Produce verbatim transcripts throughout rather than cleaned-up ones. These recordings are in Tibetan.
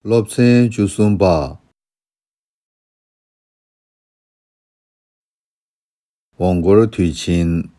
སློབ་ཚན་བཅུ་གསུམ་པ། འོང་སྐོར་དུས་ཆེན།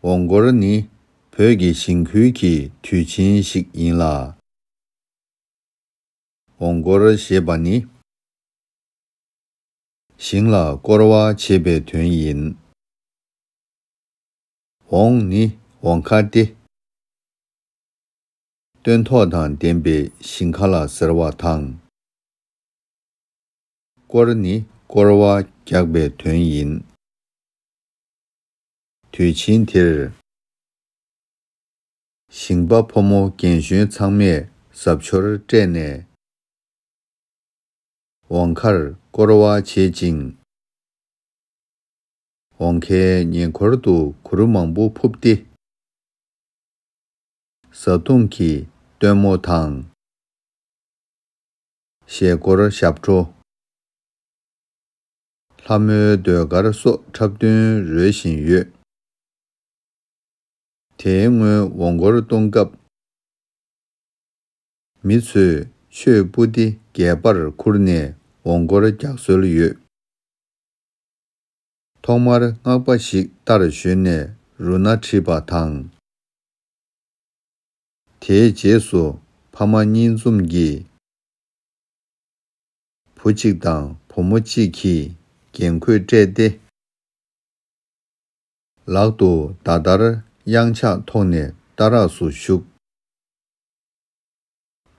འོང་སྐོར་ནི་བོད་ཀྱི་ཞིང་ཁུལ་གྱི་དུས་ཆེན་ཞིག་ཡིན་ལ། འོང་སྐོར་ཞེས་པ་ནི། ཞིང་ལ་བསྐོར་བ་བྱེད་པའི་དོན་ཡིན། འོང་ནི་འོང་ཁ་སྟེ། སྟོན་ཐོག་དང་ལྡན་པའི་ཞིང་ཁ་ལ་ཟེར་བ་དང་། བསྐོར་ནི་བསྐོར་བ་རྒྱག་པའི་དོན་ཡིན། དུས་ཆེན་དེར། ཞིང་པ་ཕོ་མོ་རྒན་གཞོན་ཚང་མས་གཟབ་མཆོར་སྤྲས་ནས། འོང་ཁར་བསྐོར་བ་བྱེད་ཅིང་། འོང་ཁའི་ཉེ་འཁོར་དུ་གུར་མང་པོ་ཕུབ་སྟེ། བཟའ་བཏུང་གི་སྟོན་མོ་དང་། ཞལ་སྒོར་ཞབས་བྲོ། ལྷ་མོའི་ཟློས་གར་སོགས་འཁྲབ་སྟོན་རོལ་བཞིན་ཡོད། དེའི་སྔོན་འོང་སྐོར་གཏོང་སྐབས། མི་ཚོས་ཆོས་པུ་ཏི་རྒྱས་པར་ཁུར་ནས་འོང་སྐོར་རྒྱག་སྲོལ་ཡོད། ཐོག་མར་སྔགས་པ་ཞིག་ལྟར་བཞུགས་ནས་རུ་སྣ་ཁྲིད་པ་དང་། དེའི་རྗེས་སུ་ཕ་མ་གཉིས་འཛོམས་ཀྱིས། བུ་གཅིག་དང་བུ་མོ་གཅིག་གིས་རྒྱན་གོས་སྤྲས་ཏེ། ལག་ཏུ་མདའ་དར་གཡང་ཆགས་ཐོགས་ནས་རྟ་རགས་སུ་ཞུགས།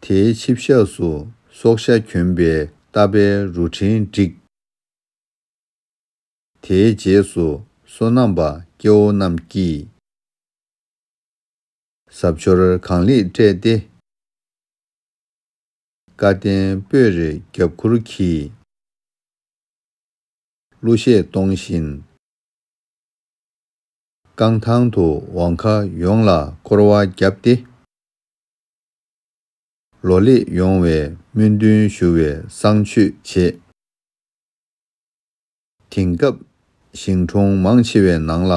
དེའི་ཆིབས་ཞབས་སུ་སྲོག་ཤ་གྱོན་པའི་རྟ་པའི་རུ་འཕྲིན་བསྒྲིགས། དེའི་རྗེས་སུ་སོ་ནམ་པ་སྐྱེ་བོ་རྣམས་ཀྱིས། གཟབ་མཆོར་གང་ལེགས་སྤྲས་ཏེ། སྐ་རྟེན་སྤོས་རེ་རྒྱབ་ཁུར་གྱིས། གླུ་གཞས་གཏོང་བཞིན། རྐང་ཐང་དུ་འོང་ཁ་ཡོངས་ལ་བསྐོར་བ་བརྒྱབ་སྟེ། ལོ་ལེགས་ཡོང་བའི་སྨོན་འདུན་ཞུ་བའི་བསང་མཆོད་བྱེད། དེང་སྐབས་ཞིང་གྲོང་མང་ཆེ་བའི་ནང་ལ།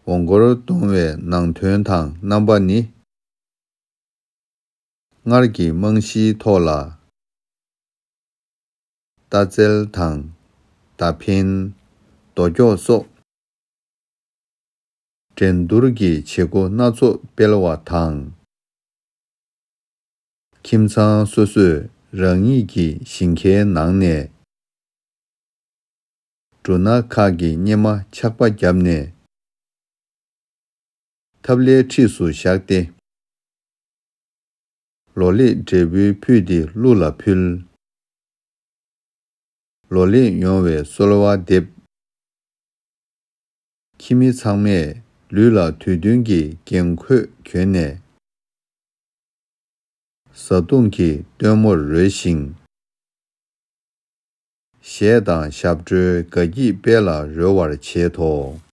འོང་སྐོར་གཏོང་བའི་ནང་དོན་དང་རྣམ་པ་ནི། སྔར་གྱི་རྨང་གཞིའི་ཐོག་ལ། རྟ་རྩལ་དང་། མདའ་འཕེན། རྡོ་སྐྱོགས་སོགས། འགྲན་བསྡུར་གྱི་བྱེད་སྒོ་སྣ་ཚོགས་སྤེལ་བ་དང་། ཁྱིམ་ཚང་སོ་སོས་རང་ཉིད་ཀྱི་ཞིང་ཁའི་ནང་ནས། འབྲུ་སྣ་ཁག་གི་སྙེ་མ་ཆག་པ་བརྒྱབ་ནས། ཐབ་ལའི་འཁྲིས་སུ་བཞག་སྟེ། ལོ་ལེགས་འབྲས་བུའི་ཕུད་དེ་ཀླུ་ལ་ཕུལ། ལོ་ལེགས་ཡོང་བའི་གསོལ་བ་འདེབས། ཁྱིམ་མི་ཚང་མས་ལུས་ལ་དུས་མཐུན་གྱི་རྒྱན་གོས་གྱོན་ནས། བཟའ་བཏུང་གི་སྟོན་མོར་རོལ་ཞིང་། གཞས་དང་ཞབས་བྲོའི་དགའ་སྐྱིད་དཔལ་ལ་རོལ་བར་བྱེད་དོ།